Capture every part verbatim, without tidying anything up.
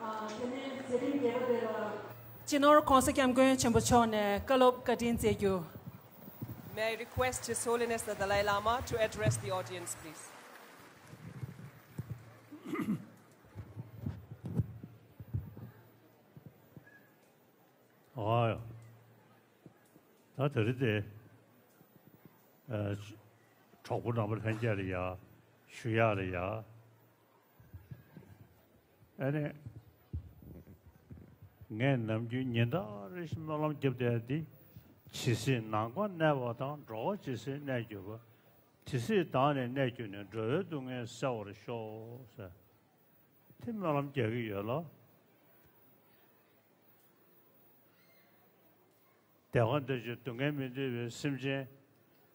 དེ་ནས་མཛད་རིམ་རྒྱས་པ་དེ་ལ། སྤྱི་ནོར་༸གོང་ས་༸སྐྱབས་མགོན་ཆེན་པོ་མཆོག་ནས་བཀའ་སློབ་བཀའ་དྲིན་སྩལ་རྒྱུ། May I request His Holiness the Dalai Lama to address the audience, please? ཨ། ད་དེ་རིང་དེ། ཨ། གྲོགས་པོ་རྣམ་པ་ལྷན་རྒྱས་ལ་ཡ། ཞུ་ཡག་ལ་ཡ། ཨ་ནི། ངས་ནམ་རྒྱུན་ཉིན་ལྟར་རེ་བཞིན་སྨོན་ལམ་རྒྱབ་བསྡད་འདི། ཇི་སྲིད་ནང་པར་གནས་པ་དང་། འགྲོ་བ་ཇི་སྲིད་གནས་གྱུར་པ། དེ་སྲིད་བདག་ནི་གནས་གྱུར་ནས། འགྲོ་བའི་སྡུག་བསྔལ་སེལ་བར་ཤོག་ཟེར། དེ་སྨོན་ལམ་རྒྱག་གི་ཡོད་ལ། བདེ་བ་འདོད་ཅིང་སྡུག་བསྔལ་མི་འདོད་པའི་སེམས་ཅན་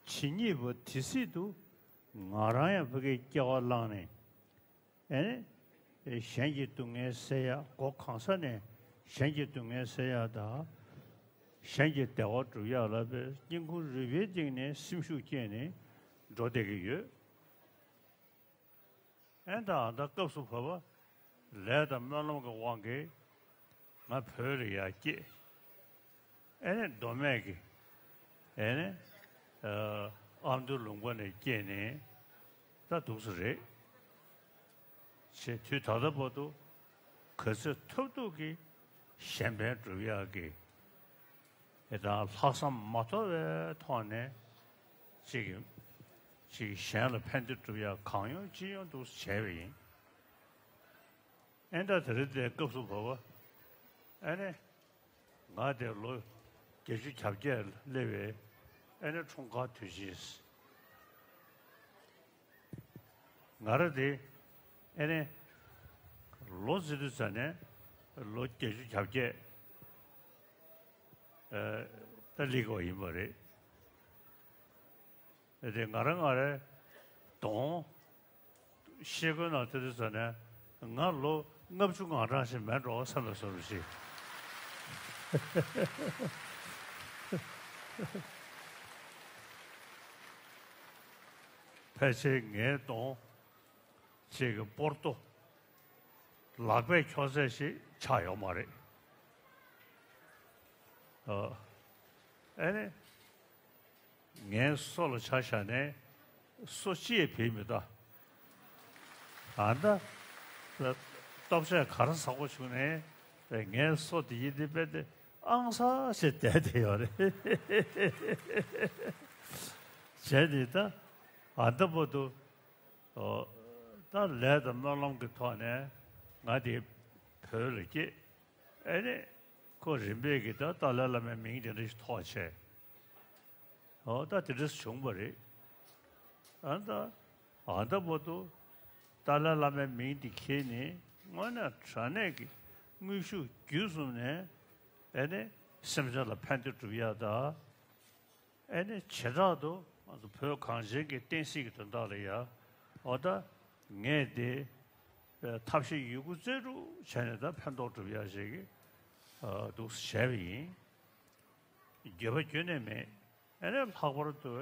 ཇི་སྙེད་པོ་དེ་སྲིད་དུ་ང་རང་ཡང་ཕ་གིའི་སྐྱེ་བ་བླངས་ནས། ཨེ་ནི། གཞན་གྱི་སྡུག་བསྔལ་སེལ་ཡག་སྒོ་གང་ས་ནས་གཞན་གྱི་སྡུག་བསྔལ་སེལ་ཡག་དང་། གཞན་གྱི་བདེ་བ་སྒྲུབ་ཡག་ལ་བའི་སྙིང་ཁུང་རུས་པའི་གཏིང་ནས་སེམས་ཤུགས་བསྐྱེད་ནས་འགྲོ་བསྡད་ཀྱི་ཡོད། ཨེ་ད་ཨ་ད་སྐབས་སུ་བབ་པ། ལས་དང་སྨོན་ལམ་གྱི་དབང་གིས་ང་བོད་ལ་ཡར་སྐྱེས། ཨེ་ནས་མདོ་སྨད་ཀྱི། ཨེ་ནས། ཨ། ཨ་མདོ་ལུང་པ་ནས་སྐྱེས་ནས་ད་འདུག་སེ་རེད། ཞེས་དུས་ད་ལྟ་བར་དུ་ག་ཚོད་ཐུབ་ཐུབ་ཀྱིས་གཞན་ཕན་སྒྲུབ་ཡག་གི། ཨེ་ད་ལྷག་བསམ་མ་དོར་བའི་ཐོག་ནས་ཅིག་གིས་ཅིག་གཞན་ལ་ཕན་བདེ་སྒྲུབ་ཡག་གང་ཡོང་ཅི་ཡོང་འདུག་སེ་བྱས་པ་ཡིན། ཨེ་ད་དེ་རིང་དེ་སྐབས་སུ་བབ་པ། ཨེ་ནས། ང་དེ་ལོ་བརྒྱད་ཅུ་གྱ་བརྒྱད་སླེབས་པའི་ཨེ་ནས་འཁྲུངས་སྐར་དུས་ཆེན། ང་རང་དེ་ཨེ་ནས་ལོ་ཟེར་དུས་ཙ་ནས་ལོ་བརྒྱད་ཅུ་གྱ་བརྒྱད། ཨ། ད་སླེབས་པ་ཡིན་པ་རེད། དེ་ང་རང་ང་རང་གདོང་ཤེལ་སྒོའི་ནང་ཐེ་དུས་ཙ་ནས་ང་ལོ་ལྔ་བཅུ་ང་གྲངས་ཤིག་མེད་འགྲོ་བསམ་པའི་བཟོ་འདྲ་ཞིག་ཕལ་ཆེར་ངའི་གདོང་ཅིག་གི་སྤོར་ཏོ་ལག་པས་འཁྱོག་ཚད་ཞིག་ཆགས་ཡོད་མ་རེད། ཨ། ཨེ་ནས། ངའི་སོ་ལ་ཆ་བཞག་ནས་སོ་གཅིག་བེད་མི་གཏོང་། ཨ་ད། ལྟོ་ཆས་ག་རེ་ཟ་དགོས་བྱུང་ནས་ངའི་སོ་དེ་ཡིན་དེ་རྦད་དེ་ཨང་གསར་ཞིག་བསྡད་དེ་ཡོད་རེད། བྱས་ཏེ་ད་ཨ་ད་བར་དུ། ཨོ། ད་ལས་དང་སྨོན་ལམ་གྱི་ཐོག་ནས་ང་དེ་བོད་ལ་སྐྱེས། ཨེ་ནས་ཁོ་རིམ་པས་ཀྱིས་ད་ཏཱ་ལའི་བླ་མའི་མིང་དེ་འདྲ་ཞིག་ཐོགས་བྱས། ཨོ་ད་དེ་འདྲ་བྱུང་བ་རེད། ཨ་ད་ཨ་ད་བར་དུ་ཏཱ་ལའི་བླ་མའི་མིང་དེ་ཁྱེར་ནས་དངོས་གནས་དྲང་གནས་ཀྱི་དངོས་ཤུགས་བརྒྱུད་གསུམ་ནས་ཨེ་ནས་སེམས་ཅན་ལ་ཕན་བདེ་སྒྲུབ་ཡག་དང་། ཨེ་ནས་བྱེ་བྲག་ཏུ་ང་ཚོ་བོད་གངས་ཅན་གྱི་བསྟན་སྲིད་ཀྱི་དོན་དག་ལ་ཡ། འོ་ད་ངས་དེ་ཐབས་ཤེས་ཡོད་རྒུ་རྩལ་སྤྲུགས་བྱས་ནས་ད་ཕན་ཐོགས་སྒྲུབ་ཡག་ཅིག་གི་འདུག་སེ་བྱས་པ་ཡིན། འགྱོད་པ་ཁྱོན་ནས་མེད། ཨེ་ནས་ལྷག་པར་དུ་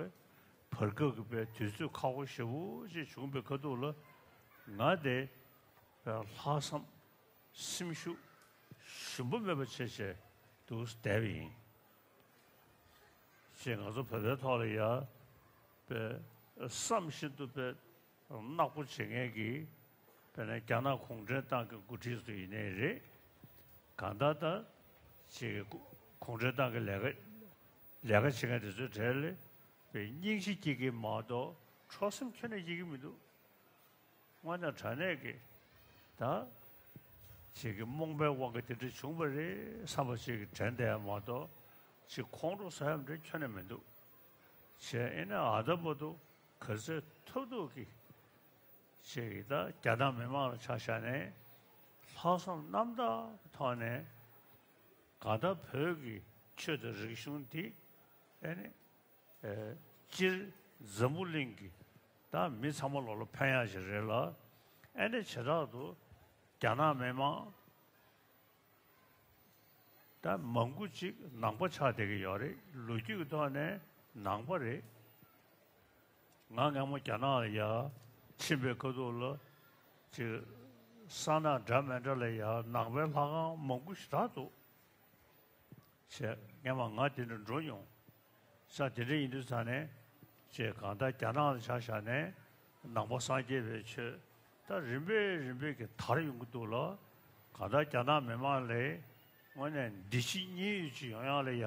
བར་སྐབས་ཀྱི་པའི་དུས་ཚོད་ཁག་པོ་ཞེ་པོ་ཅིག་བྱུང་བའི་ཁ་ཐུག་ལ་ང་དེ་ལྷག་བསམ། སེམས་ཤུགས་ཞུམ་པ་མེད་པ་བྱས་བྱས་འདུག་སེ་བསྡད་པ་ཡིན། ཅེས་ང་ཚོ་བོད་པའི་ཐོག་ལ་ཡ་པའི་བསམ་བཞིན་དུ་པའི་ནག་པོ་བྱེད་མཁན་གྱི་དཔེར་ན་རྒྱ་ནག་གུང་ཁྲན་ཏང་གི་འགོ་ཁྲིད་ཚོ་ཡིན་ནའི་རེད། གང་ལྟར་ད་ཅིག་གུང་ཁྲན་ཏང་གི་ལས་ཀ་ལས་ཀ་བྱེད་མཁན་དེ་ཚོའི་གྲས་ལ་པའི་སྙིང་རྗེ་སྐྱེ་གི་མ་གཏོགས་ཁྲོ་སེམས་ཁྱོན་ནས་སྐྱེ་གི་མི་འདུག་དངོས་གནས་དྲང་གནས་ཀྱི་ད་ཅིག་གི་རྨོངས་པའི་དབང་གིས་དེ་འདྲ་བྱུང་བ་རེད་བསམ་པ་ཅིག་གི་དྲན་བསྡད་ཡ་མ་གཏོགས་ཅིག་ཁོང་ཁྲོ་ཟ་ཡ་འདྲ་ཁྱོན་ནས་མི་འདུག་བྱས་ཨེ་ནས་ཨ་ད་བར་དུ་ག་ཚོད་ཐུབ་ཐུབ་ཀྱིས་ཅིག་གི་ད་རྒྱ་ནག་མི་མང་ལ་ཆ་བཞག་ནས་ལྷག་བསམ་རྣམ་དག་གི་ཐོག་ནས་གང་ལྟར་བོད་ཀྱི་ཆོས་དང་རིག་གཞུང་འདི་ཨེ་ནས། ཨེ། སྤྱིར་འཛམ་བུ་གླིང་གི་ད་མི་ཚང་མ་ལོ་ལ་ཕན་ཡག་ཞིག་རེད་ལ། ཨེ་ནས་བྱེ་བྲག་ཏུ་རྒྱ་ནག་མི་མང་ད་མང་པོ་ཅིག་ནང་པ་ཆགས་བསྡད་ཀྱི་ཡོད་རེད། ལོ་རྒྱུས་ཀྱི་ཐོག་ནས་ནང་པ་རེད། ང་སྔ་མོ་རྒྱ་ནག་ལ་ཡ་ཕྱིན་པའི་ཁ་ཐུག་ལ་ཅིག་ ས་ནག་འདྲ་མི་འདྲ་ལ་ཡ་ནང་པའི་ལྷ་ཁང་མང་པོ་ཞེ་དྲག་འདུག། བྱས་སྔན་མ་ང་དེ་འདྲ་འགྲོ་མྱོང་། ས་དེ་འདྲ་ཡིན་དུས་ཙང་ནས་བྱས་གང་ལྟར་རྒྱ་ནག་ལ་ཆ་བཞག་ནས་ནང་པ་སངས་རྒྱས་པའི་ཆོས་ད་རིམ་པས་རིམ་པས་ཀྱི་དར་ཡོང་གི་འདུག་ལ། གང་ལྟར་རྒྱ་ནག་མི་མང་ལ་དངོས་གནས་འདི་ཕྱི་གཉིས་ཡོད་ཅིག་ཡོང་ཡག་ལ་ཡ་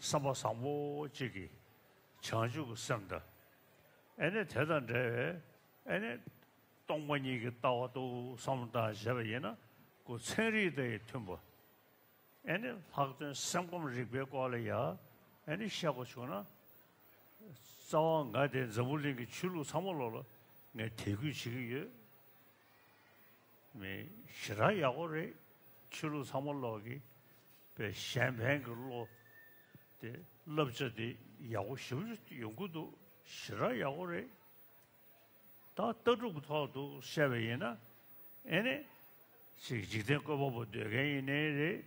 བསམ་པ་བཟང་པོ་ཅིག་གིས་བྱང་ཆུབ་ཀྱི་སེམས་དང་། ཨེ་ནས་དེ་དང་འབྲེལ་བའི་ཨེ་ནས་སྟོང་པ་ཉིད་ཀྱི་ལྟ་བ་འདུག་བསམ་བློ་བཏང་བྱས་པ་ཡིན་ན་ཁོ་ཚན་རིག་དང་མཐུན་པ། ཨེ་ནི་ལྷག་དོན་སེམས་ཁམས་རིག་པའི་སྐོར་ལ་ཡ་ཨེ་ནི་བཤད་དགོས་བྱུང་ན། རྩ་བ་ང་དེ་འཛམ་བུ་གླིང་གི་ཆོས་ལུགས་ཚང་མ་ལོག་ལ་ངས་དད་གུས་བྱེད་ཀྱི་ཡོད། མི་ཞེ་དྲག་ཡག་པོ་རེད། ཆོས་ལུགས་ཚང་མ་ལོག་གི་པའི་གཞན་ཕན་གྱི་བློ་དེ་བསླབ་བྱ་དེ་ཡག་པོ་ཞེ་པོ་ཅིག་ཡོང་གི་འདུག། ཞེ་དྲག་ཡག་པོ་རེད། ད་ལྟ་གྲུབ་ཀྱི་ཐོག་ཏུ་བཤད་པ་ཡིན་ན། ཨེ་ནི། ཅིག་འཇིག་རྟེན་བཀོད་པ་པོ་སྡོད་མཁན་ཡིན་ནའི་རེད།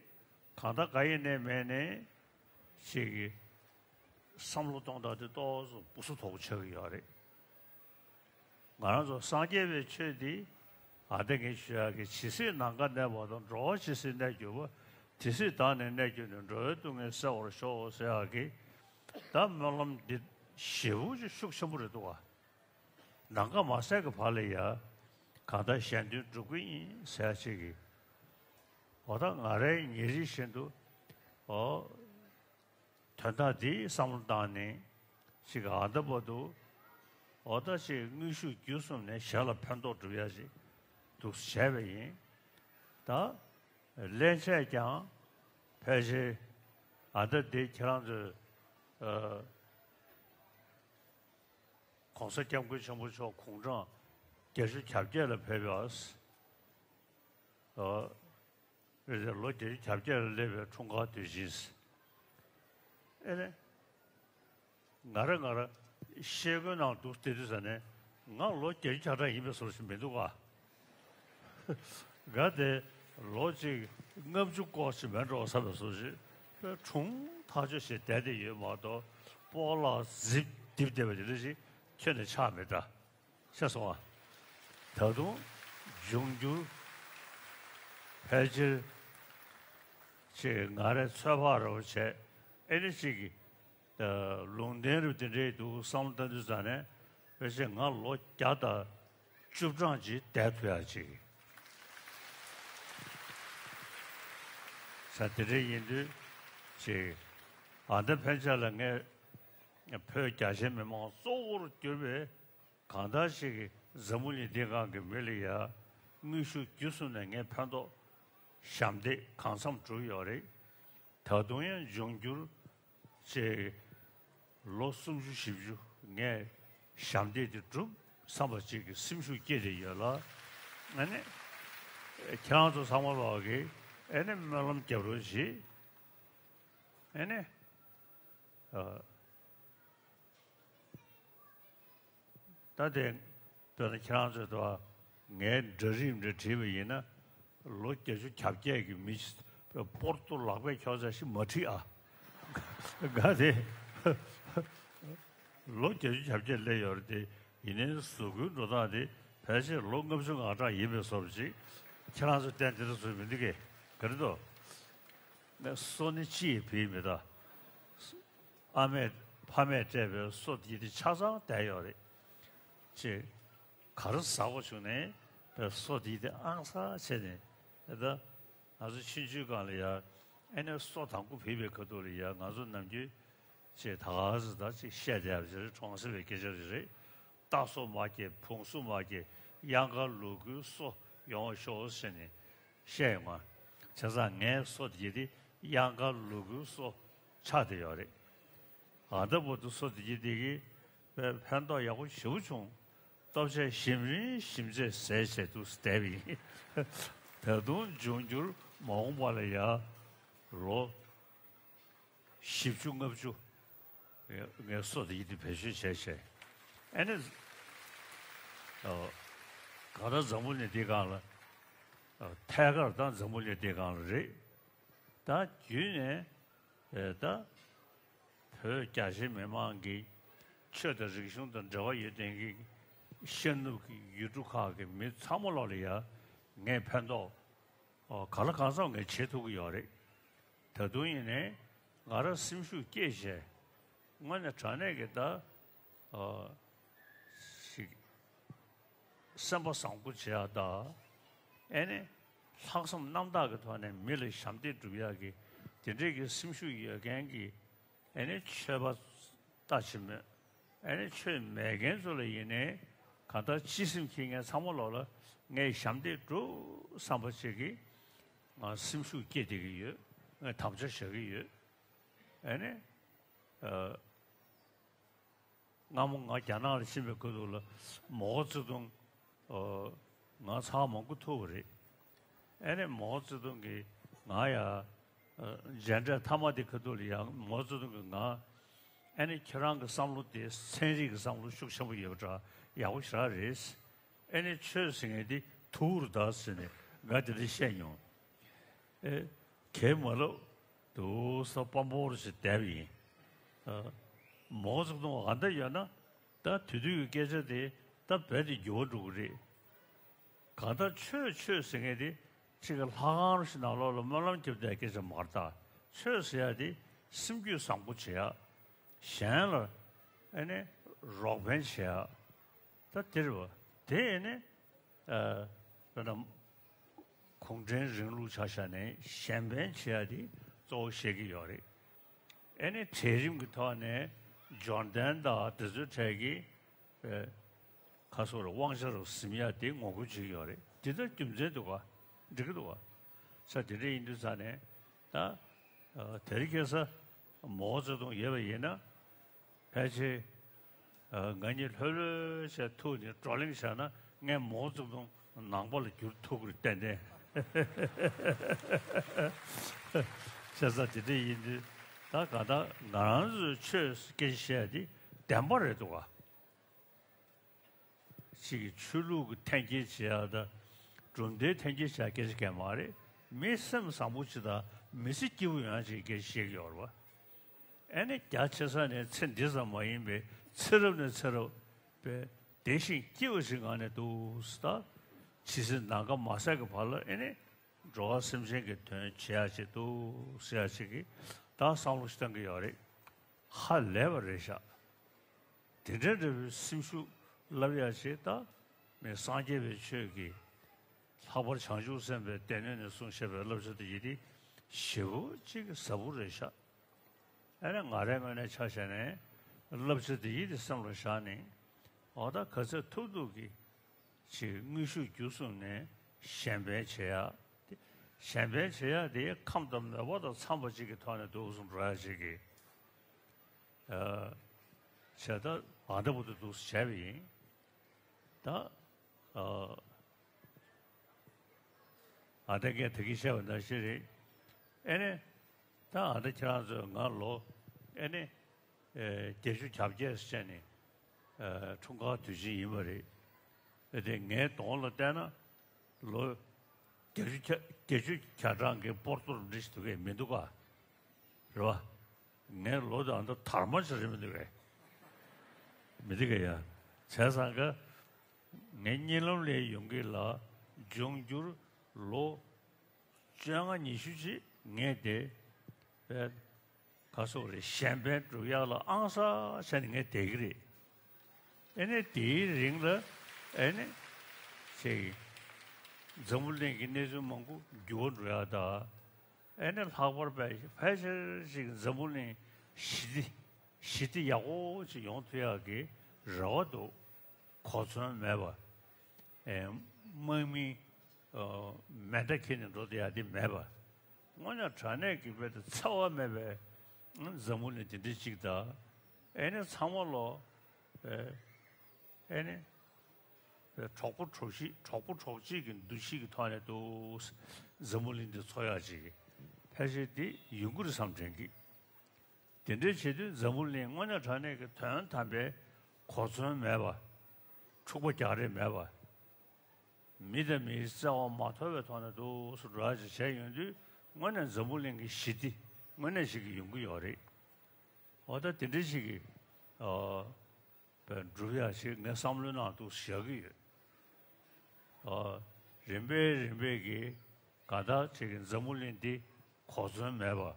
གང་ལྟར་ག་ཡིན་ནའི་མེད་ནའི། ཅིག་གི་བསམ་བློ་གཏོང་སྟངས་དེ་ཏོག་ཙམ་སྦུ་སུ་དོག་པོ་ཆགས་ཀྱི་ཡོད་རེད། ང་རང་ཚོ་སངས་རྒྱས་པའི་ཆོས་འདི་ཨ་ཏི་ངས་ཞུ་ཡག་གི་ཇི་སྲིད་ནམ་མཁའ་གནས་པ་དང་། འགྲོ་བ་ཇི་སྲིད་གནས་གྱུར་པ། དེ་སྲིད་བདག་ནི་གནས་གྱུར་ནས། འགྲོ་བའི་སྡུག་བསྔལ་སེལ་བར་ཤོག་ཟེར་ཡག་གི་ད་སྨོན་ལམ་འདི་ཞེ་པོ་ཅིག་ཤུགས་ཆེན་པོ་རེད་འདུག་ག། ནམ་མཁའ་མ་ཟད་ཀྱི་བར་ལ་ཡ། གང་ལྟར་གཞན་དོན་སྒྲུབ་ཀྱི་ཡིན་ཟེར་ཅིག་གིས། འོ་ད་ང་རའི་ཉིན་རེ་བཞིན་དུ། འོ། དོན་དག་འདིའི་བསམ་བློ་བཏང་ནས་ཅིག་ག་ཨ་ད་བར་དུ། འོ་ད་ཅིག་དངོས་ཤུགས་བརྒྱུད་གསུམ་ནས་གཞན་ལ་ཕན་ཐོགས་སྒྲུབ་ཡ་ཅིག་འདུག་བྱས་པ་ཡིན། ད། སླན་ཆད་ཀྱང་ཕལ་ཆེར་ཨ་ད་འདི་ཁྱེད་རང་ཚོས། ཨ། ༸གོང་ས་༸སྐྱབས་མགོན་ཆེན་པོ་མཆོག་དགུང་གྲངས་བརྒྱད་ཅུ་གྱ་བརྒྱད་ལ་ཕེབས་པ། ཨ། རེད་དེ་ལོ་བརྒྱད་ཅུ་གྱ་བརྒྱད་ལ་སླེབས་པའི་འཁྲུངས་སྐར་དུས་ཆེན། ཨེ་ནས། ང་རང་ང་རང་ཤེལ་སྒོའི་ནང་འདུག་བསྡད་དུས་ཙ་ནས་ང་ལོ་བརྒྱད་ཅུ་གྱ་གྲངས་ཡིན་པའི་བཟོ་ཞིག་མི་འདུག་ག། ང་དེ་ལོ་གཅིག་ལྔ་བཅུ་སྐོར་ཞིག་མེད་འགྲོ་བསམ་པའི་བཟོ་ཞིག་དཔེ་གྲུང་ཐག་ཆོད་བྱས་བསྡད་དེ་ཡོད་མ་གཏོགས། སྤོ་ལགས་རྫིབ་རྡིབ་བསྡད་པ་དེ་འདྲ་ཞིག་ཁྱོན་ནས་ཆགས་མེད་ད། ཤེས་སོང་ཨ། ད་དུང་འབྱུང་འགྱུར་ཕལ་ཆེར་ཅིག་ང་རའི་ཚོད་དཔག་རེ་བ་བྱས། ཨེ་ནི་ཅིག་གི་ལུང་བསྟན་རུ་དེ་འདྲའི་འདུག་བསམ་བློ་བཏང་དུས་ཙ་ནས་ཕལ་ཆེར་ང་ལོ་བརྒྱ་དང་བཅུ་གྲངས་ཅིག་བསྡད་ཐུབ་ཡག་ཅིག་ས་དེ་འདྲ་ཡིན་དུས་ཅིག་ཨ་ད་ཕན་ཆད་ལ་ངས་བོད་རྒྱ་ཆེའི་མི་མང་གཙོ་བོར་གྱུར་པའི་གང་ལྟར་ཞིག་གིས་འཛམ་བུ་གླིང་འདི་སྒང་གི་མི་ལ་ཡ་དངོས་ཤུགས་བརྒྱུད་གསུམ་ནས་ངས་ཕན་ཐོགས་ཞབས་འདེགས་གང་འཚམ་བསྒྲུབས་ཡོད་རེད། ད་དུང་ཡང་འབྱུང་འགྱུར་ཅིག་ལོ་སུམ་ཅུ་བཞི་བཅུ་ངས་ཞབས་འདེགས་དེ་སྒྲུབ་བསམ་པ་ཅིག་གི་སེམས་ཤུགས་སྐྱེས་བསྡད་ཡོད་ལ། ཨ་ནི་ཁྱེད་རང་ཚོ་ཚང་མ་ལོག་གིས་ཨ་ནི་སྨོན་ལམ་རྒྱབ་རོགས་གྱིས། ཨ་ནི། ཨ། ད་དེ། དཔེར་ན་ཁྱེད་རང་ཚོས་དོ། ངའི་འདྲ་རིམ་འདྲ་བྲིས་པ་ཡིན་ན། ལོ་བརྒྱད་ཅུ་གྱ་བརྒྱད་ཀྱི་མི་ཞིག་པོར་ཏོ་ལག་པས་ཁྱོག་ཚད་ཞིག་མ་བྲིས་ཨ། ང་དེ་ལོ་བརྒྱད་ཅུ་གྱ་བརྒྱད་སླེབས་ཡོད་རེད་དེ། ཡིན་ནའི་གཟུགས་པོའི་འགྲོ་སྟངས་དེ་ཕལ་ཆེར་ལོ་ལྔ་བཅུ་ང་གྲངས་ཡིན་པའི་བཟོ་འདྲ་ཅིག་ཁྱེད་རང་ཚོ་བསྟན་དེ་འདྲ་བཟོས་མི་འདུག་གས། ག་རེ་འདུག་ངས་སོ་ནི་ཅི་ཡིས་བིས་མི་གདའ། ཨ་མས་ཕ་མས་སྤྲད་པའི་སོ་དེ་དེ་ཆ་ཚང་བསྡད་ཡོད་རེད། ཅེས། ག་རེ་ཟ་དགོས་བྱུང་ནའི་པའི་སོ་དེ་དེ་ཨང་ས་བྱས་ནས། ད་ང་ཚོ་ཆུང་ཆུང་སྒང་ལ་ཡ། ཨེ་ནས་སོ་དང་པོ་བིས་པའི་ཁ་ཐུག་ལ་ཡ་ང་ཚོ་ནམ་རྒྱུན་ཅེས་ད་ག་ཟེ་ད་ཅིག་བཤད་བསྡད་པ་ཅིག་རེད། གྲོང་གསེབ་པའི་སྐད་ཆ་རེད་རེད། རྟ་སོ་མ་སྐྱེས། བོང་སོ་མ་སྐྱེས། གཡང་དཀར་ལུ་གུའི་སོ་ཡོང་བ་ཤོག་ཟེར་ནས་བཤད་ཡོང་བ། བྱས་ཙང་ངའི་སོ་དེ་དེ་གཡང་དཀར་ལུ་གུའི་སོ་ཆགས་བསྡད་ཡོད་རེད། ཨ་ད་བར་དུ་སོ་དེ་དེ་གི་ཕན་ཐོགས་ཡག་པོ་ཞེ་པོ་བྱུང་། ལྟོ་ཆས་ཞིམ་རིང་ཞིམ་ཚད་ཟས་བྱས་འདུག་བསྡད་པ་ཡིན། ད་དུང་འབྱུང་འགྱུར་མ་འོངས་པ་ལ་ཡ་ལོ་བཞི་བཅུ་ལྔ་བཅུ་ངའི་སོ་དེ་ཡིན་དུས་བེད་སྤྱོད་བྱས་བྱས། ཨ་ནི། ཨ། གང་ལྟར་འཛམ་བུ་གླིང་འདི་སྒང་ལ། ཨ། ཐད་ཀར་ད་འཛམ་བུ་གླིང་འདི་སྒང་ལ་རེད། ད་བརྒྱུད་ནས། ཨེ། ད་བོད་རྒྱ་ཆེའི་མི་མང་གིས་ཆོས་དང་རིག་གཞུང་དང་འབྲེལ་བ་ཡོད་མཁན་གྱི་ཤར་ནུབ་ཀྱི་ཡུལ་གྲུ་ཁག་གི་མི་ཚང་མ་ལོག་ལ་ཡ་ ངས་ཕན་ཐོགས་ཨ་གང་ལ་གང་འཚམ་ངས་བྱེད་ཐུབ་ཀྱི་ཡོད་རེད། ད་དུང་ཡིན་ནའི་ང་རང་སེམས་ཤུགས་བསྐྱེད་བྱས་དངོས་གནས་དྲང་གནས་ཀྱི་ད་ཨ་ཞིག་སེམས་པ་བཟང་པོ་བྱེད་ཡག་དང་། ཨེ་ནི་ལྷག་བསམ་རྣམ་དག་གི་ཐོག་ནས་མི་ལ་ཞབས་འདེགས་སྒྲུབ་ཡག་གི་དེ་འདྲས་ཀྱི་སེམས་ཤུགས་ཡོད་མཁན་གྱི་ཨེ་ནི་ཆོས་པ་ལྟ་ཅི་སྨོས། ཨེ་ནི་ཆོས་མེད་མཁན་ཚོ་ལ་ཡིན་ནའི་གང་ལྟར་སྤྱི་སེམས་འཁྱེར་མཁན་ཚང་མ་ལོག་ལ་ངས་ཞབས་འདེགས་སྒྲུབ་བསམ་པ་ཅིག་གིས་ང་སེམས་ཤུགས་སྐྱེད་བསྡད་ཀྱི་ཡོད། ངས་དམ་བཅའ་བཞག་གི་ཡོད། ཨེ་ནི་ཨ། སྔ་མོ་ང་རྒྱ་ནག་ལ་ཕྱིན་པའི་ཁ་ཐུག་ལ་མའོ་ཙེ་ཏུང་ཨ་ང་ཚར་མང་པོ་ཐུག་པ་རེད། ཨེ་ནས་མའོ་ཙེ་ཏུང་གིས་ང་ཡ་ཨ་མཇལ་འཕྲད་མཐའ་མ་དེ་ཁ་ཐུག་ལ་ཡང་མའོ་ཙེ་ཏུང་གིས་ང་ཨེ་ནས་ཁྱེད་རང་གི་བསམ་བློ་དེ་ཚན་རིག་གི་བསམ་བློ་ཤུགས་ཆེན་པོ་ཡོད་པ་འདྲ། ཡག་པོ་ཞེ་དྲག་རེད། ཨེ་ནས་ཆོས་ཟེར་མཁན་དེ་ཐུག་རུ་ད་ཟེར་ནས་ང་དེ་འདྲ་བཤད་མྱོང་། ཨེ། གལ་མ་ལབ། དུ་ས་དཔའ་མོར་ཞིག་བསྡད་པ་ཡིན། ཨ། མའོ་ཙེ་ཏུང་ཨ་འདྲ་ཡོད་ན་ད་དེ་དུས་ཀྱི་སྐད་ཆ་དེ་ད་རྦད་དེ་འགྱུར་བ་འགྲོ་གི་རེད། གང་ལྟར་ཆོས་ཆོས་ཟེར་མཁན་དེ་གཅིག་གི་ལྷ་ཁང་ཞིག་ནང་ལོགས་ལ་སྨོན་ལམ་རྒྱབ་བསྡད་སྐད་ཆ་མ་རེད་ད། ཆོས་ཟེར་ཡ་དེ་སེམས་རྒྱུད་བཟང་པོ་བྱེད་ཡ། གཞན་ལ་ཨེ་ནས་རོགས་ཕན་བྱེད་ཡ། ད་དེ་རེད་བ། དེ་ཨེ་ནས་ཨ་དཔེར་ན་གུང་ཁྲན་རིང་ལུགས་ཆ་བཞག་ནས་གཞན་ཕན་བྱེད་ཡ་དེ་གཙོ་བོ་བཤད་ཀྱི་ཡོད་རེད། ཨེ་ནས་གྲལ་རིམ་གྱི་ཐོག་ནས་འབྱོར་ལྡན་དང་དེ་ཚོའི་གྲས་ཀྱི་ཨེ་ཁ་སོ་རུ་དབང་ཆ་རུ་ཟིན་ཡ་དེ་ངོ་རྒོལ་བྱེད་ཀྱི་ཡོད་རེད། དེ་ལྟར་རྒྱུ་མཚན་འདུག་ག་འགྲིག་གི་འདུག་ག་ས་དེ་འདྲ་ཡིན་དུས་ཙང་ནས་ད་ཨ་དེ་རིང་ཁ་སང་མའོ་ཙེ་ཏུང་ཡོད་པ་ཡིན་ན། ཕལ་ཆེར་ཨ་ང་གཉིས་ལྷོད་ལྷོད་བྱས་ཐུག་ནས་བགྲོ་གླེང་བྱས་ན་ངས་མའོ་ཙེ་ཏུང་ནང་པ་ལ་བསྒྱུར་ཐུབ་ཀྱི་རེད་ཏན་ཏན། བྱས་ཙང་དེ་འདྲ་ཡིན་དུས་ད་ག་ད་ང་རང་ཚོའི་ཆོས་སྐད་ཆ་བཤད་ཡ་དེ་བདེན་པ་རེད་འདུག་ག་ཅིག་གིས་ཆོས་ལུགས་ཀྱི་འཐེན་འཁྱེར་བྱེད་ཡག་དང་། གྲུབ་མཐའི་འཐེན་འཁྱེར་བྱེད་ཡག་སྐད་ཆ་གང་ཡང་མ་རེད། མི་སེམས་བཟང་པོ་ཅིག་དང་མི་ཚེ་སྐྱིད་པོ་ཡོང་ཡག་ཅིག་སྐད་ཆ་བཤད་ཀྱི་ཡོད་རེད་བ། ཨེ་ནས་རྒྱ་ཆེ་ས་ནས་ཚེ་འདི་ཙམ་མ་ཡིན་པའི་ཚེ་རབས་ནས་ཚེ་རབས་པའི་བདེ་ཞིང་སྐྱིད་པ་ཞིག་ངང་ནས་འདུག་ཟེར། ད་ཇི་སྲིད་ནམ་མཁའ་མ་ཟད་ཀྱི་བར་ལ་ཨེ་ནས་འགྲོ་བ་སེམས་ཅན་གྱི་དོན་བྱེད་ཡག་ཅིག་འདུག་ཟེར་ཡག་ཅིག་གི་ད་བསམ་བློ་ཞིག་བཏང་གི་ཡོད་རེད། ཧ་ལས་པ་རེད་ཤག་དེ་འདྲ་འདྲ་བའི་སེམས་ཤུགས་བསླབ་ཡག་ཅིག་ད་ནི་སངས་རྒྱས་པའི་ཆོས་ཀྱི་ལྷག་པར་བྱང་ཆུབ་སེམས་དཔའི་སྡེ་སྣོད་ནས་གསུངས་བཞག་པའི་བསླབ་བྱ་དེ་ཡིན་ཏེ་ཞེ་པོ་ཅིག་ཟབ་པོ་རེད་ཤག་ཨ་ནི་ང་རའི་ངོས་ནས་ཆ་བཞག་ནས་བསླབ་བྱ་དེ་ཡིན་ཏེ་སེམས་ལ་བཞག་ནས་འོ་ད་ག་ཚོད་ཐུབ་ཐུབ་ཀྱིས་ཅིག་དངོས་ཤུགས་བརྒྱུད་གསུམ་ནས་གཞན་ཕན་བྱེད་ཡག་དེ། གཞན་ཕན་བྱེད་ཡག་དེ་ཁམས་དང་མོས་པ་དང་འཚམས་པ་ཅིག་གི་ཐོག་ནས་འདུག་སེ་འགྲོ་ཡག་ཅིག་གི་ཨ་བྱས་ད་ཨ་འདྲ་བོ་དེ་འདུག་སེ་བྱས་པ་ཡིན། ད་ཨ་ཨ་ད་ངས་ད་གིན་བཤད་པ་ནང་བཞིན་རེད། ཨེ་ནས་ད་ཨ་ད་ཁྱེད་རང་ཚོས་ང་ལོ་ཨེ་ནས་ཨེ་བརྒྱད་ཅུ་གྱ་བརྒྱད་ཟེར་ནས་ཨེ་འཁྲུངས་སྐར་དུས་ཆེན་ཡིན་པ་རེད། ཨེ་དེ་ངའི་གདོང་ལ་བལྟས་ན་ལོ་བརྒྱད་ཅུ་གྱ་བརྒྱད་ཅུ་གྱ་གྲངས་ཀྱི་སྤོར་ཏོ་འདྲ་ཞིག་འདུག་གས་མི་འདུག་ག་རེད་བ། ངའི་ལོ་དང་འདི་དར་མ་ཞིག་རེད་མི་འདུག་གས། མི་འདུག་གས་ཡ། བྱས་ཙང་ཀ་ངའི་གཉིད་ལམ་ལས་ཡོང་གི་ལ་འབྱུང་འགྱུར་ལོ་བཅོ་ལྔ་ཉི་ཤུ་ཅིག་ངས་དེ་བས་ག་སོགས་རེད་གཞན་ཕན་སྒྲུབ་ཡག་ལ་ཨང་གསར་བྱས་ནས་ངས་བསྡད་ཀྱི་རེད། ཨེ་ནས་དེའི་རིང་ལ་ཨེ་ནས་ཅིག་འཛམ་བུ་གླིང་གི་གནས་ཚུལ་མང་པོ་འགྱུར་བ་འགྲོ་ཡག་དང་། ཨེ་ནས་ལྷག་པར་དཔེ་ཕལ་ཆེར་ཅིག་འཛམ་བུ་གླིང་ཞི་བདེ་ཞི་བདེ་ཡག་པོ་ཅིག་ཡོང་ཐུབ་ཡག་གི་རེ་བ་འདུག་གོ་མཚོན་མེད་པ། ཨེ་དམག་མིའི་ཨ་མེ་མདའ་འཁྱེར་ནས་འགྲོ་བསྡད་ཡག་དེ་མེད་པ། དངོས་གནས་དྲང་གནས་ཀྱི་དཔེ་དེ་འཚེ་བ་མེད་པའི་འཛམ་བུ་གླིང་དེ་འདྲ་ཅིག་དང་། ཨེ་ནས་ཚང་མ་ལོ་ཨེ་ཨེ་ནས་གྲོགས་པོ་གྲོགས་གཅིག་གྲོགས་པོ་གྲོགས་གཅིག་གི་འདུ་ཤེས་ཀྱི་ཐོག་ནས་འདུག་འཛམ་བུ་གླིང་འདི་འཚོ་ཡག་ཅིག་ཕལ་ཆེར་འདི་ཡོང་གི་རེད་བསམ་དྲན་གི། དེ་འདྲའི་བྱེད་དུས་འཛམ་བུ་གླིང་དངོས་གནས་དྲང་གནས་ཀྱི་དོན་དམ་པའི་གོ་མཚོན་མེད་པ། འཁྲུག་པ་རྒྱག་རེས་མེད་པ། མི་དང་མིའི་བརྩེ་བ་མ་དོར་བའི་ཐོག་ནས་འདུག་སེ་འགྲོ་ཡག་ཅིག་བྱས་ཡོང་དུས་དངོས་གནས་འཛམ་བུ་གླིང་གི་ཞི་བདེ་དངོས་གནས་ཤིག་གི་ཡོང་གི་ཡོད་རེད། འོ་ད་དེ་འདྲའི་ཞིག་གི་ཨ་བས་སྒྲུབ་ཡག་ཞིག་ངས་བསམ་བློའི་ནང་དུ་བཞག་གི་ཡོད། ཨ་ རིམ་པས་རིམ་པས་ཀྱིས་གང་ལྟར་ཅིག་གི་འཛམ་བུ་གླིང་འདི་གོ་མཚོན་མེད་པ།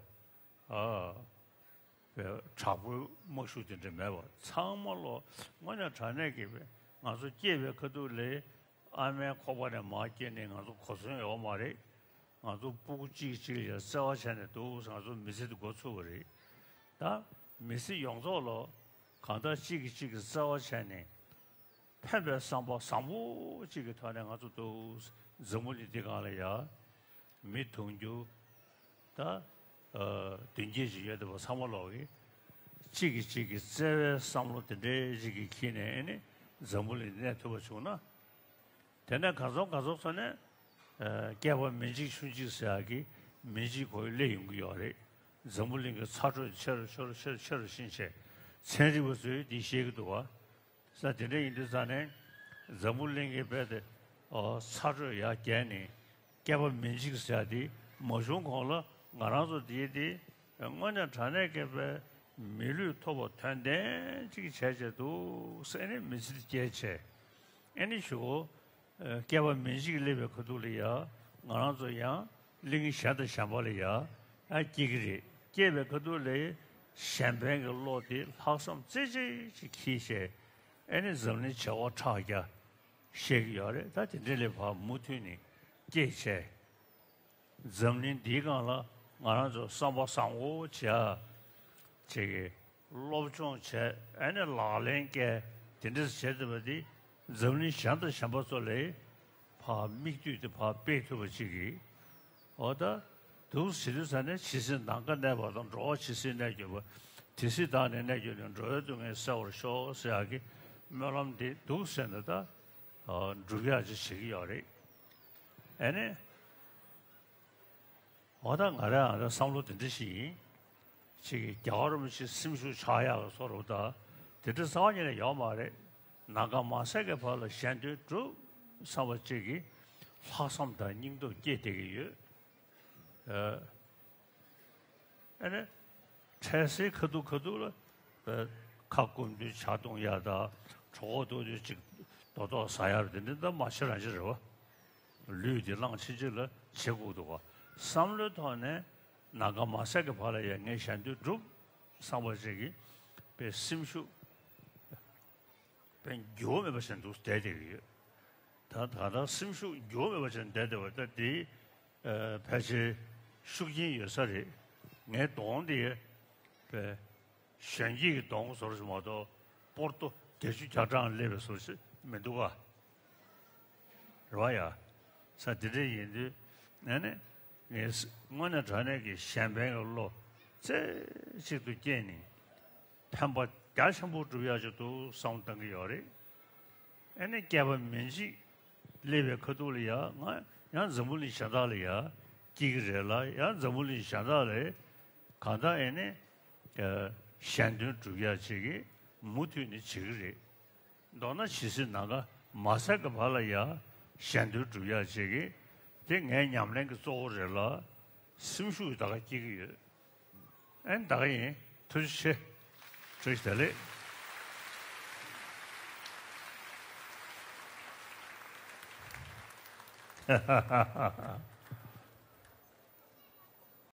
ཨ། དྲག་པོའི་དམག་ཤུགས་དེ་འདྲ་མེད་པ། ཚང་མ་ལོ་དངོས་གནས་དྲང་གནས་ཀྱི་ང་ཚོ་སྐྱེས་པའི་ཁ་ཐུག་ལས་ཨ་མའི་ཁོག་པ་ནས་མར་སྐྱེས་ནས་ང་ཚོ་གོ་མཚོན་ཡོད་མ་རེད། ང་ཚོ་སྤུ་གུ་གཅིག་གིས་གཅིག་ལ་ཡ་བརྩེ་བ་བྱས་ནས་འདུག་ང་ཚོ་མི་ཚེ་འདི་འགོ་ཚུགས་པ་རེད། ད་མི་ཚེ་ཡོངས་རྫོགས་ལ་གང་ལྟར་གཅིག་གིས་གཅིག་གི་བརྩེ་བ་བྱས་ནས། ཕན་པའི་བསམ་པ་བཟང་པོ་གཅིག་གི་ཐོག་ནས་ང་ཚོ་འདུག་འཛམ་བུ་གླིང་འདི་སྒང་ལ་ཡ་མི་དུང་ཕྱུར་ད་ཨ་བདུན་བརྒྱད་ཅིག་ཡོད་བསྡད་པ་ཚང་མ་ལོག་གིས་གཅིག་གིས་གཅིག་གི་བརྩེ་བའི་བསམ་བློ་དེ་འདྲའི་གཅིག་གིས་འཁྱེར་ནས་ཨེ་ནི་འཛམ་བུ་གླིང་འདི་གནས་ཐུབ་པ་བྱུང་ན། དེ་ནས་ག་ཚོད་ག་ཚོད་ཚོ་ནས་ཨ་བསྐལ་པ་མི་འཇིག་ཆུང་འཇིག་ཟེར་ཡག་གི་མི་འཇིག་གོ་ཡི་སླེབས་ཡོང་གི་ཡོད་རེད། འཛམ་བུ་གླིང་གི་ཚ་དྲོད་ཆེ་རུ་ཆེ་རུ་ཆེ་རུ་ཆེ་རུ་ཕྱིན་བྱས་ཚན་རིག་པ་ཚོས་འདི་བཤད་ཀྱི་འདུག་བ། ས་དེ་འདྲ་ཡིན་དུས་ཙང་ནས་འཛམ་བུ་གླིང་གི་རྦད་དེ་ཨོ་ཚ་དྲོད་ཡར་རྒྱས་ནས་བསྐལ་པ་མི་འཇིག་ཟེར་ཡ་དེ་མ་བྱུང་གོང་ལ་ང་རང་ཚོ་འདིའི་དེ་དངོས་གནས་དྲང་གནས་བསྐལ་པའི་མི་ལུས་ཐོབ་པ་དོན་ལྡན་ཅིག་བྱས་བྱས་འདུག་ཟེར་ནས་མི་ཚེ་འདི་སྐྱེལ་བྱས་ཨེ་ནི་ཞུ། བསྐལ་པ་མི་འཇིག་སླེབས་པའི་ཁ་ཐུག་ལ་ཡ་ང་རང་ཚོ་ཡང་གླིང་གཞན་དང་གཞན་པ་ལ་ཡ་ཡང་སྐྱེ་གི་རེད། སྐྱེས་པའི་ཁ་ཐུག་ལ་གཞན་ཕན་གྱི་བློ་དེ་ལྷག་བསམ་རྩེ་གཅིག་ཅིག་འཁྱེར་བྱས་ཨེ་ནི་འཛམ་གླིང་བྱེ་བ་ཕྲག་བརྒྱ་བཤད་ཀྱི་ཡོད་རེད། ད་དེ་འདྲ་ལས་ཕར་མུ་མཐུད་ནས་སྐྱེས་བྱས། འཛམ་གླིང་འདིའི་སྒང་ལ་ང་རང་ཚོ་བསམ་པ་བཟང་པོ་བྱས་བྱེད་ཀྱི་སློབ་སྦྱོང་བྱས་ཨ་ནི་ལག་ལེན་བཀལ་དེ་འདྲ་བྱས་ཐུབ་པ་དེ་འཛམ་གླིང་གཞན་དང་གཞན་པ་ཚོ་ལས་ཕར་མིག་ལྟོས་དེ་ཕར་སྤེལ་ཐུབ་པ་ཅིག་གིས་འོ་ད་འདུག་བྱེད་དུས་ས་ནས་ཇི་སྲིད་ནམ་མཁའ་གནས་པ་དང་འགྲོ་བ་ཇི་སྲིད་གནས་གྱུར་པ་དེ་སྲིད་བདག་ནི་གནས་གྱུར་ནས་འགྲོ་བའི་སྡུག་བསྔལ་སེལ་བར་ཤོག་ཟེར་ཡག་གི་སྨོན་ལམ་དེ་འདུག་ཟེར་ནས་ད་སྒྲུབ་ཡག་ཅིག་བྱེད་ཀྱི་ཡོད་རེད། ཨ་ནི། འོ་ད་ང་རང་ཨ་ནི་བསམ་བློ་དེ་འདྲ་ཞིག་ཡིན། ཅིག་གིས་རྒྱལ་བ་རིན་པོ་ཆེ་སེམས་ཤུགས་ཆག་ཡག་ལ་སོགས་རུ་ད་དེ་འདྲ་རྩ་བ་ཉིད་ནས་ཡོད་མ་རེད། ནམ་མཁའ་མ་ཟད་ཀྱི་བར་ལ་གཞན་དོན་སྒྲུབ་བསམ་པ་ཅིག་གིས་ལྷག་བསམ་དང་སྙིང་སྟོབས་སྐྱེས་བསྡད་ཀྱི་ཡོད། ཨ། ཨ་ནི། འཕྲལ་སེལ་ཁ་ཐུག་ཁ་ཐུག་ལ། ཨ། ཁ་སྐོམ་དུས་ཇ་འཐུང་ཡག་དང་གྲོད་ཁོག་ལྟོགས་དུས་ཅིག་རྡོག་རྡོག་ཟ་ཡག་དེ་འདྲ་ད་མ་བྱེད་རང་བྱེད་རེད་བ། ལུས་འདི་བླངས་ཕྱིན་ཆད་ལ་བྱེད་དགོས་འདུག་བ། བསམ་བློའི་ཐོག་ནས་ནམ་མཁའ་མ་ཟད་ཀྱི་བར་ལ་ཡང་ངས་གཞན་དོན་སྒྲུབ་བསམ་པ་ཅིག་གིས་པའི་སེམས་ཤུགས། དཔེ་འགྱུར་བ་མེད་པ་ཞིག་འདུག་བསྡད་བསྡད་ཀྱི་ཡོད། ད་ད་ལྟ་སེམས་ཤུགས་འགྱུར་བ་མེད་པ་ཞིག་བསྡད་བསྡད་པ་ད་དེ་ཨ་ཕལ་ཆེར་ཤུགས་རྐྱེན་ཡོད་ས་རེད། ངའི་གདོང་དེ་དཔེ་གཞོན་སྐྱེས་ཀྱི་གདོང་བཟོ་འདྲ་ཞིག་མ་གཏོགས་སྤོར་ཏོ་བརྒྱད་ཅུ་གྱ་གྲངས་སླེབས་པའི་བཟོ་འདྲ་ཞིག་མི་འདུག་ག་རེད་བ་ཡ། ས་དེ་འདྲ་ཡིན་དུས་ཨ་ནི་ངས་དངོས་གནས་དྲང་གནས་ཀྱི་གཞན་ཕན་གྱི་བློ་རྩེ་གཅིག་ཏུ་བསྐྱེད་ནས། ཕན་པ་རྒྱ་ཆེན་པོ་སྒྲུབ་ཡག་ཅིག་འདུག་བསམ་བློ་བཏང་གི་ཡོད་རེད། ཨ་ནི་བསྐལ་པ་མི་འཇིག་སླེབས་པའི་ཁ་ཐུག་ལ་ཡ་ང་ཡང་འཛམ་བུ་གླིང་གཞན་དག་ལ་ཡ་སྐྱེ་གི་རེད་ལ་ཡང་འཛམ་བུ་གླིང་གཞན་དག་ལ་གང་ལྟར་ཨ་ནི་གཞན་དོན་སྒྲུབ་ཡག་ཅིག་གི་མུ་མཐུད་ནས་བྱེད་ཀྱི་རེད། མདོར་ན་ཇི་སྲིད་ནམ་མཁའ་མ་ཟད་ཀྱི་བར་ལ་ཡ་གཞན་དོན་སྒྲུབ་ཡག་ཅིག་གི་དེ་ངའི་ཉམས་ལེན་གྱི་གཙོ་བོ་རེད་ལ་སེམས་ཤུགས་ད་ག་སྐྱེ་གི་ཡོད། ཨེ་ད་ག་ཡིན། ཐུགས་རྗེ་ཆེ། བཀྲ་ཤིས་བདེ་ལེགས།